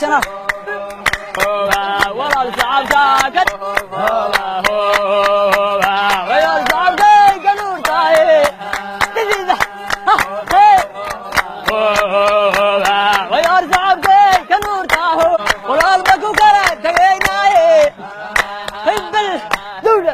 Meeshana walaal shacabka walaal shacabkay ka nuurtahay didida, walaal shacabkay ka nuurtaaho, walaal ma ku kala tagaynaaye hibbal dawla.